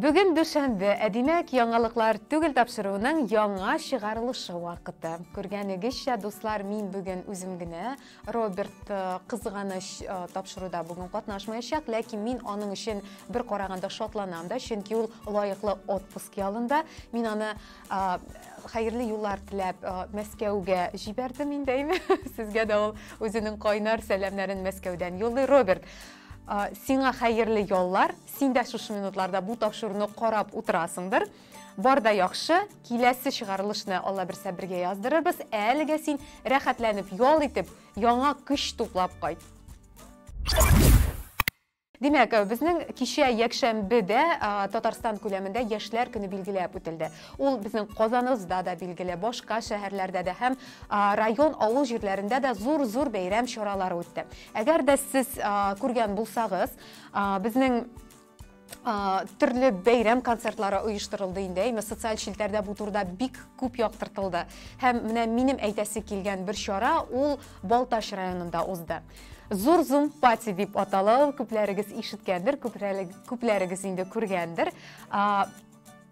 Бүген дүшәмбе, ә димәк, яңалыклар түгел тапшыруының яңа чыгарылышы вакыты. Күргәнегезчә, дуслар, мин бүген үзем генә. Роберт э, кызганыч э, тапшыруда бүген катнашмаячак, ләкин мин аның өчен бер караганда шатланам да, чөнки ул лаеклы отпуск ялында. Мин аны э, хәерле юллар теләп Мәскәүгә җибәрдем инде, әйме? Сезгә дә ул үзенең кайнар сәламнәрен Мәскәүдән юллый. Роберт, сиңа хәерле яллар. Син дә шушы минутларда бу тапшыруны карап утырасыңдыр. Бар да яхшы, киләсе чыгарылышны Алла бирсә бергә яздырырбыз. Ә әлегә син рәхәтләнеп ял итеп, яңа көч туплап кайт. Димәк, безнең кичә якшәмбедә Татарстан күләмендә Яшьләр көне билгеләп үтелде. Ул безнең Казаныбызда да билгеле, башка шәһәрләрдә дә һәм район, авыл җирләрендә дә зур-зур бәйрәм чаралары үтте. Әгәр дә сез күргән булсагыз, безнең төрле бәйрәм концертлары оештырылды инде, әйме, социаль челтәрдә бу турыда бик күп яктыртылды. Һәм менә минем әйтәсе килгән бер чара ул Балтач районында узды. Зур Zoom пати дип атала ул, күпләрегез ишеткәндер, күпләрегез инде күргәндер.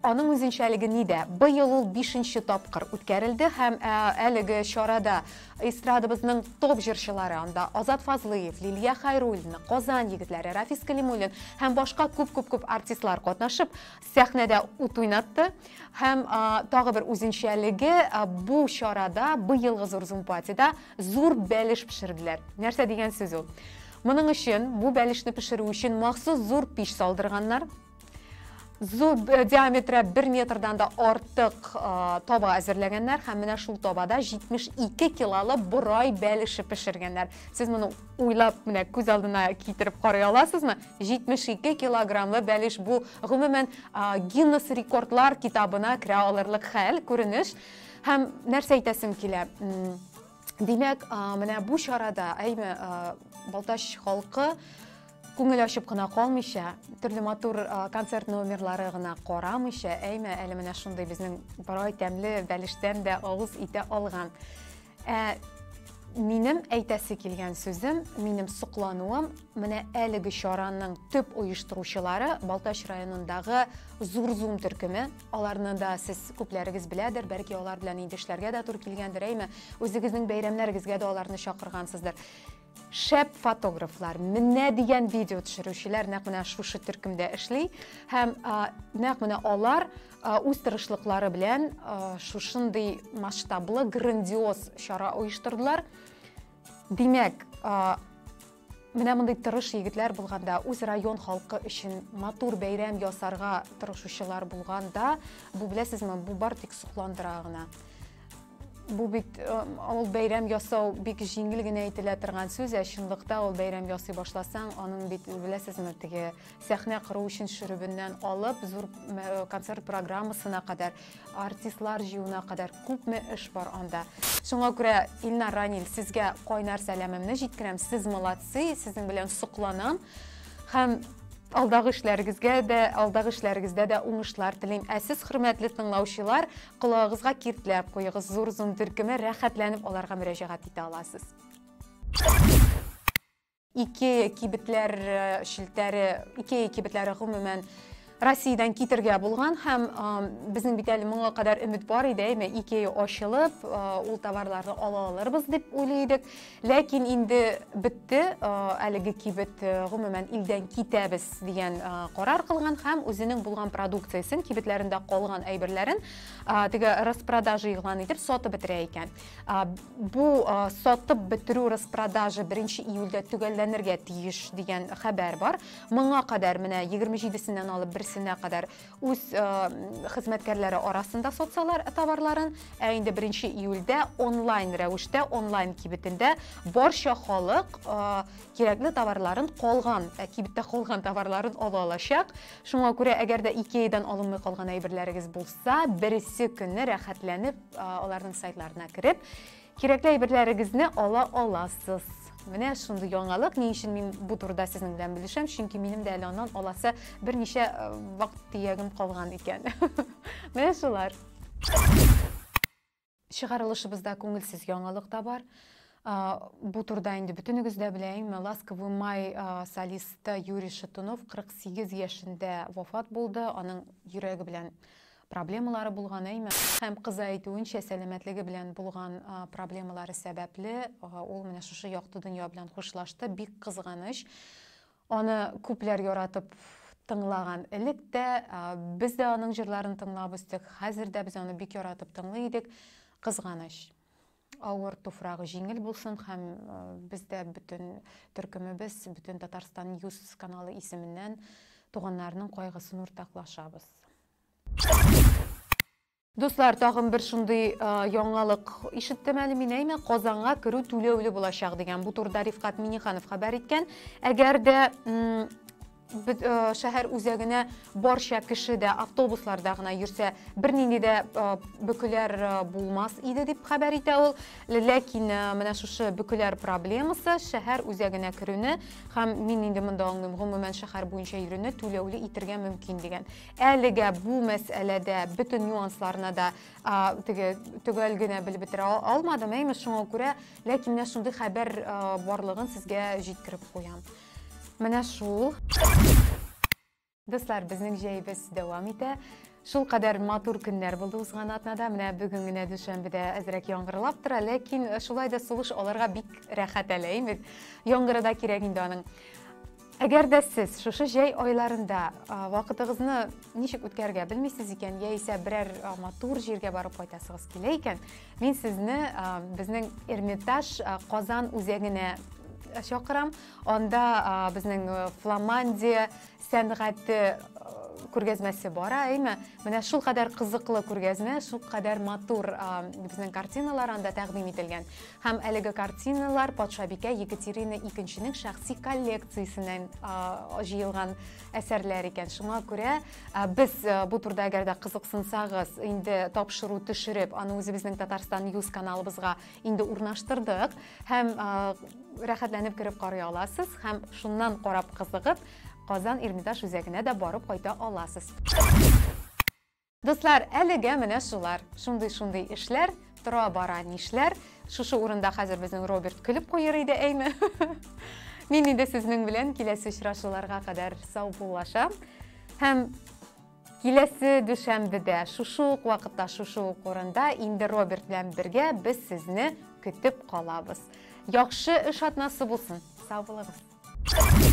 Аның үзенчәлеге нидә? Быел ул бишенче тапкыр үткәрелде һәм әлеге чарада эстрадабызның топ җырчылары анда Азат Фазлыев, Лилия Хайруллина, Казан егетләре, Рафис Калимуллин һәм башка күп-күп-күп артистлар катнашып, сәхнәдә ут уйнатты. Һәм тагы бер үзенчәлеге, бу чарада, быелгы Зур Зум-патида зур бәлеш пешерделәр. Нәрсә дигән сүз ул? Моның өчен, бу бәлешне пешерү өчен махсус зур пич салдырганнар. Зур э, диаметры 1 метрдан да артык э, таба әзерләгәннәр һәм менә шул табада 72 килолы борай бәлеше пешергәннәр. Сез моны уйлап менә күз алдына китереп карый аласызмы? 72 килограммлы бәлеш бу гомумән э, Гиннес рекордлар китабына керә алырлык хәл, күренеш. Һәм нәрсә әйтәсем килә? Димәк, менә бу чарада, әйме, Балтач халкы күңел ачып кына калмыйча, төрле матур концерт номерлары гына карамыйча, әйме, әле менә шундый безнең борай тәмле бәлештән дә авыз итә алган. Ә минем әйтәсе килгән сүзем, минем соклануым, менә әлеге чараның төп оештыручылары Балтач районындагы Зур Зум төркеме. Аларны да сез күпләрегез беләдер, бәлки алар белән инде эшләргә дә туры килгәндер, әйме, үзегезнең бәйрәмнәрегезгә дә аларны чакыргансыздыр. Шәп фотографлар, менә дигән видео төшерүчеләр нәкъ менә шушы төркемдә эшли һәм нәкъ менә алар үз тырышлыклары белән шушындый масштаблы грандиоз чара оештырдылар. Димәк, менә мондый тырыш егетләр булганда, үз район халкы өчен матур бәйрәм ясарга тырышучылар булганда, бу беләсезме, бу бар тик сокландыра гына. Бу бит э, ул бәйрәм ясау бик җиңел генә әйтелә торган сүз, ә чынлыкта ул бәйрәм ясый башласаң, аның бит беләсезме, теге сәхнә кору өчен шөребеннән алып, зур э, концерт программасына кадәр, артистлар җыюына кадәр күпме эш бар анда. Шуңа күрә, Илнар Ранил, сезгә кайнар сәламемне җиткерәм. Сез молодцы, сезнең белән сокланам. Һәм алдагы эшләрегезгә дә, алдагы эшләрегездә дә уңышлар телим. Ә сез, хөрмәтле тыңлаучылар, колагыгызга киртләп куегыз, Зур Зум төркеме, рәхәтләнеп аларга мөрәҗәгать итә аласыз. Икея кибетләр э, челтәре, Икея кибетләре гомумән Россиядән китергә булган һәм безнең бит әле моңа кадәр өмет бар иде, әйме, Икея ачылып, ул товарларны ала алырбыз дип уйлый идек. Ләкин инде бетте, әлеге кибет гомумән илдән китәбез дигән карар кылган һәм үзенең булган продукциясен, кибетләрендә калган әйберләрен теге распродажа игълан итеп сатып бетерә икән. Бу сатып бетерү распродажа 1 июльдә төгәлләнергә тиеш дигән хәбәр бар. Моңа кадәр менә 27-сеннән алып берсенә кадәр үз хезмәткәрләре арасында сатсалар товарларын, ә инде 1 июльдә онлайн рәвештә, онлайн кибетендә барча халык кирәкле товарларын калган, кибеттә калган товарларын ала алачак. Шуңа күрә, әгәр дә Икеядан алынмый калган әйберләрегез булса, бересе көнне рәхәтләнеп аларның сайтларына кереп, Кирәкле әйберләрегезне ала аласыз. Менә шундый яңалык. Ни өчен мин бу турыда сезнең белән белешәм? Чөнки минем дә әле аннан аласы берничә э, вакыт төягем калган икән. Менә шулар. Чыгарылышыбызда күңелсез яңалык та бар. Бу турыда инде бөтенегез дә белә, әйме? Ласковый май солисты Юрий Шатунов 48 яшендә вафат булды. Аның йөрәге белән проблемалары булган, әйме? Һәм кызы әйтүенчә, сәламәтлеге белән булган проблемалары сәбәпле, ул менә шушы якты дөнья белән хушлашты. Бик кызганыч. Аны күпләр яратып тыңлаган элек тә, без дә аның җырларын тыңлап үстек, хәзер дә без аны бик яратып тыңлый идек. Кызганыч. Авыр туфрагы җиңел булсын һәм без дә бөтен төркемебез, бөтен Татарстан Ньюс каналы исеменнән туганнарының кайгысын уртаклашабыз. Дуслар, тагын бер шундый яңалык ишеттем әле мин, әйме, Казанга керү түләүле булачак дигән. Бу турыда Рифкат Миниханов хәбәр иткән. Әгәр дә шәһәр үзәгенә барча кеше дә автобусларда гына йөрсә, бернинди дә бөкеләр булмас иде дип хәбәр итә ул. Ләкин менә шушы бөкеләр проблемасы шәһәр үзәгенә керүне һәм мин инде монда аңлыйм, гомумән шәһәр буенча йөрүне түләүле итергә мөмкин дигән. Әлегә бу мәсьәләдә бөтен нюансларны да теге төгәл генә белеп бетерә алмадым, әйме, шуңа күрә, ләкин менә шундый хәбәр барлыгын сезгә җиткереп куям. Менә шул. Дуслар, безнең җәебез дәвам итә. Шул кадәр матур көннәр булды узган атнада. Менә бүген генә дүшәмбедә әзрәк яңгырлап тора, ләкин шулай да сулыш алырга бик рәхәт әле, әйме? Яңгыры да кирәк инде аның. Әгәр дә сез шушы җәй айларында вакытыгызны ничек үткәрергә белмисез икән, яисә берәр матур җиргә барып кайтасыгыз килә икән, мин сезне безнең Эрмитаж Казан үзәгенә чакырам. Анда безнең Фламандия сәнгате күргәзмәсе бара, әйме? Менә шул кадәр кызыклы күргәзмә, шул кадәр матур безнең картиналар анда тәкъдим ителгән. Һәм әлеге картиналар патшабикә Екатерина икенченең шәхси коллекциясеннән җыелган әсәрләр икән. Шуңа күрә без бу турыда әгәр дә кызыксынсагыз, инде тапшыру төшереп, аны үзебезнең Татарстан Ньюс каналыбызга инде урнаштырдык һәм рәхәтләнеп кереп карый аласыз һәм шуннан карап кызыгып, Казан Эрмитаж үзәгенә дә барып кайта аласыз. Дуслар, әлегә менә шулар. Шундый-шундый эшләр, тора-бара нишләр. Шушы урында хәзер безнең Роберт көлеп куер иде, әйме? Мин инде сезнең белән киләсе очрашуларга кадәр саубуллашам. Һәм киләсе дүшәмбедә, шушы ук вакытта, шушы ук урында инде Роберт белән бергә без сезне көтеп калабыз. Яхшы эш атнасы булсын. Сау булыгыз.